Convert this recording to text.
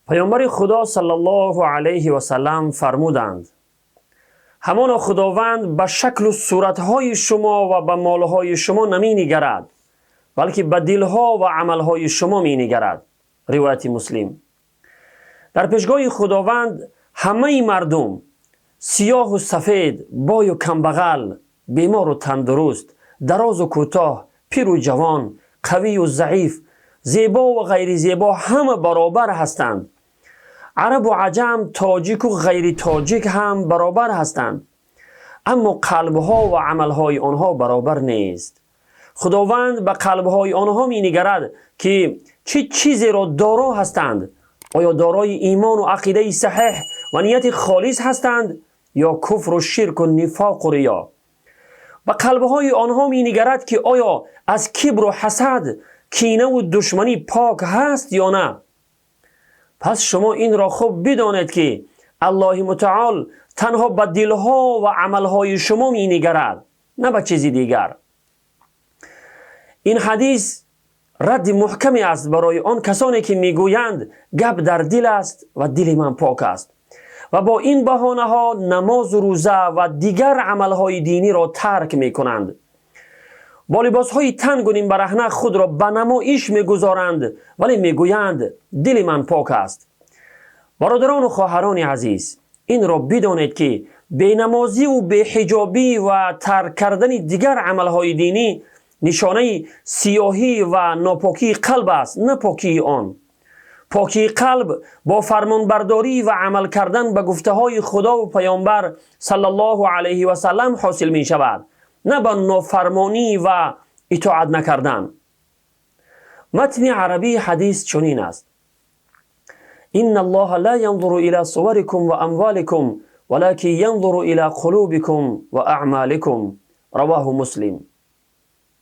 Паёмбари Худо саллаллоҳу алайҳи васаллам фармуданд: ҳамоно Худованд ба шаклу суратҳои шумо ва ба молҳои шумо наменигарад, балки ба дилҳо ва амалҳои шумо менигарад. Ривояти Муслим. Дар пешгоҳи Худованд ҳамаи мардум, сиёҳу сафед, бою камбағал, бемору тандуруст, дарозу кӯтоҳ, пиру ҷавон, қавию заиф, зебо ва ғайризебо, ҳама баробар ҳастанд. Арабу аҷам, тоҷику ғайри тоҷик ҳам баробар ҳастанд, аммо қалбҳо ва амалҳои онҳо баробар нест. Худованд ба қалбҳои онҳо менигарад, ки чӣ чизеро доро ҳастанд. Оё дорои имону ақидаи саҳеҳ ва нияти холис ҳастанд ё куфру ширку нифоқу риё? Ба қалбҳои онҳо менигарад, ки оё аз кибру ҳасад, кинаву душманӣ пок ҳаст ё на. Пас шумо инро хуб бидонед, ки Аллоҳи мутаол танҳо ба дилҳо ва амалҳои шумо менигарад, на ба чизи дигар. Ин ҳадис радди муҳкаме аст барои он касоне, ки мегӯянд, гап дар дил аст ва дили ман пок аст, ва бо ин баҳонаҳо намозу рӯза ва дигар амалҳои диниро тарк мекунанд, бо либосҳои тангу нимбараҳна худро ба намоиш мегузоранд, вале мегӯянд, дили ман пок аст. Бародарону хоҳарони азиз, инро бидонед, ки бенамозиву беҳиҷобӣ ва тарк кардани дигар амалҳои динӣ нишонаи сиёҳӣ ва нопокии қалб аст, на покии он. Покии қалб бо фармонбардорӣ ва амал кардан ба гуфтаҳои Худову Паёмбар саллаллоҳу алайҳи васаллам ҳосил мешавад, на ба нофармонӣ ва итоат накардан. Матни арабии ҳадис чунин аст: إن الله لا ينظر إلى صوركم وأموالكم ولكن ينظر إلى قلوبكم وأعمالكم. رواه مسلم.